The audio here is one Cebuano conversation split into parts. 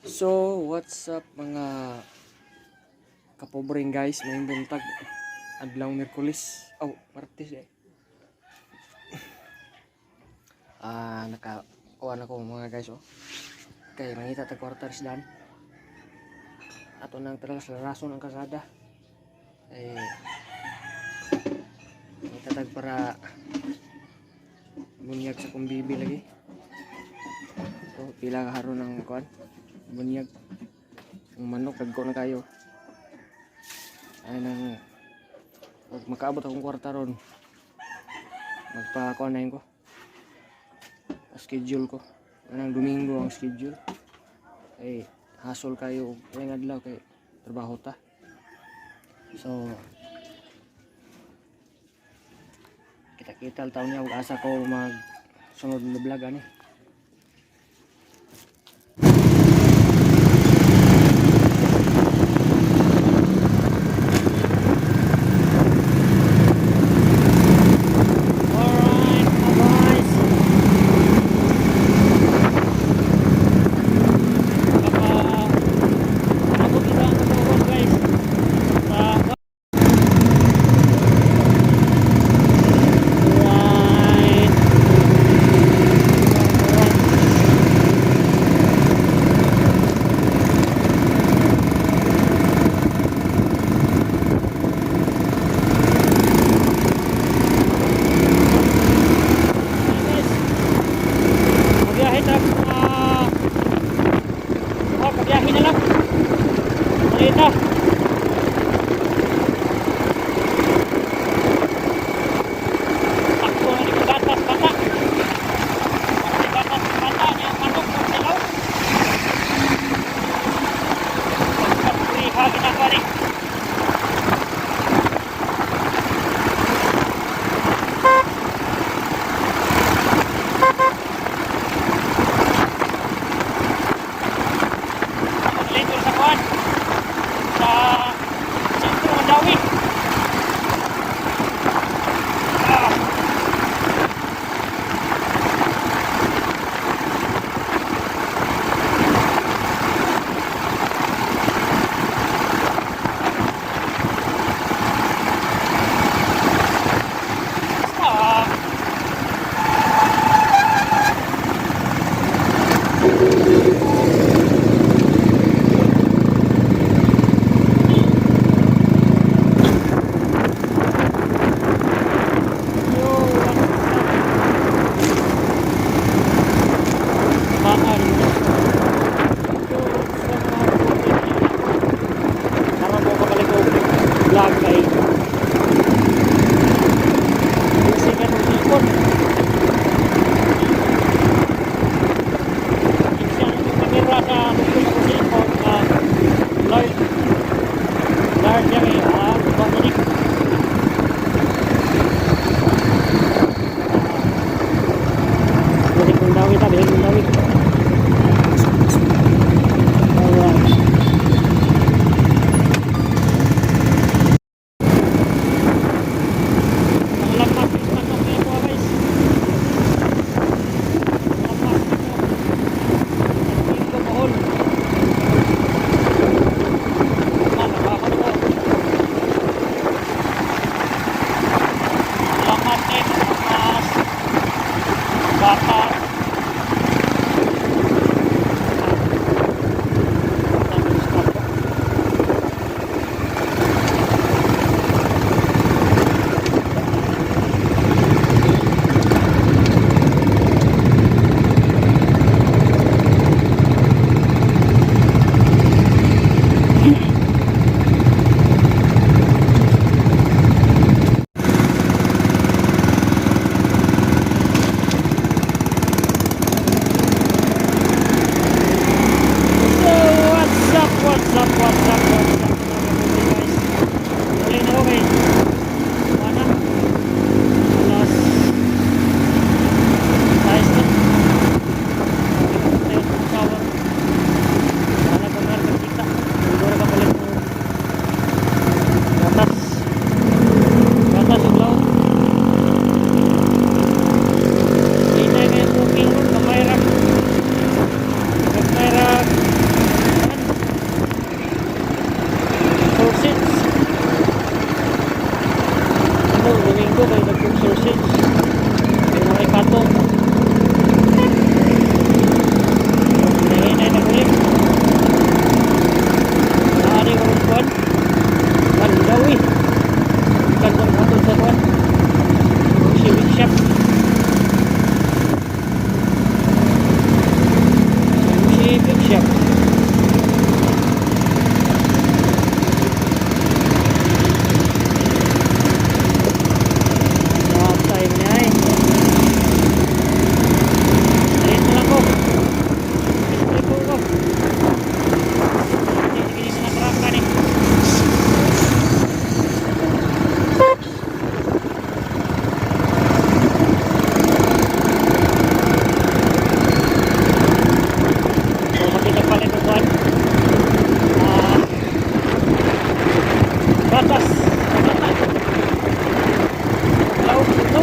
So, what's up, mga kapobreng guys? May buntag, adlaw Miyerkules. Oh, Martes eh. Ah, naka kuan ako, mga guys, oh. Kay mangita tag kwarta dan. Ato nang talas rason ang kasada. Eh mangita tag para bunyag sa kong bibi lagi. So, pila ka haron ang kuan? Bunyag. Ang manok dagko na kayo. Ay nang pag makaabot akong kwarta ron, magpa kuan na yun ko. Schedule ko. Anang Domingo ang schedule. Ay hasol kayo og tuwing adlaw kay trabaho ta. So kita-kita taon niya ug asa ko mag sunod na vlog ani. Alright, mga guys. Baka abot na ang oras, guys. Sa Right. Guys. Mabiyahe ta mga oh, pabiyahe na lang. Malita. Takbo na ni ko gatas bata. Gatas bata niya manok mo silaw. Pagkapriha ginagawa ni. Lito sa kuan. Sa sentro Mandawi. Ah. Ah. Yo, what's up? Baka dito. So, sa mga karon ko kabalik og vlog kay busy ka ng cellphone. Siya ng kamera sa Shop. Patay mo niya eh. Ayun na lang ko. Ito ko. Hindi, hindi na natrakan eh. So, makita pala itong kuwan. Ah, gatas. Bata. Laog, ito.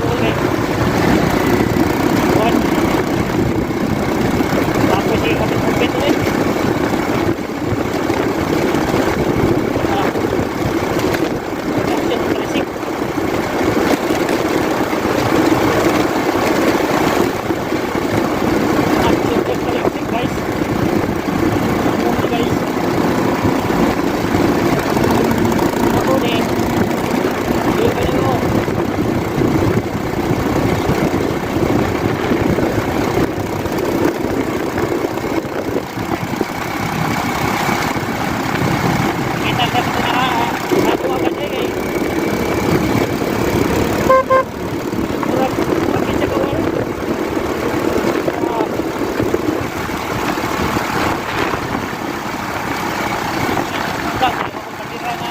Okay. Kuwan. Tapos yung kapit-kapit ulit. Ah. Production ng talisik. Action ng talisik, guys. Ano ni, guys? Ako ni. Hindi ka na mo. Kita ka sa na ako kasi kay murag bakit siya kawal? Ah. Vlog, ako patira na.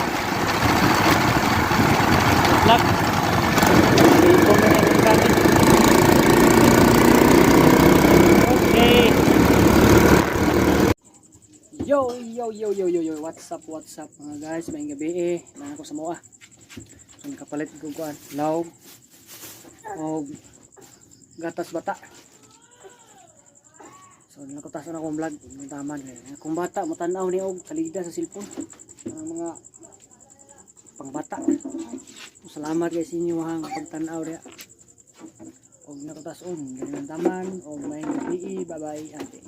Vlog. I-comment na yung gamit. Okay. Yo, yo, yo, yo, yo, yo, what's up mga guys, maayong gabi eh, naa ko sa moa. So, nakapalit ko kuan, lawg, og gatas bata. So, nakutasan akong vlog, yung taman eh. Kung bata, matanaw ni og salida sa cellphone. Ang mga pangbata. So, salamat guys sa inyo hang pagtanaw diha. Og nakutason, ganyan taman, og maayong gabi, bye-bye, ante.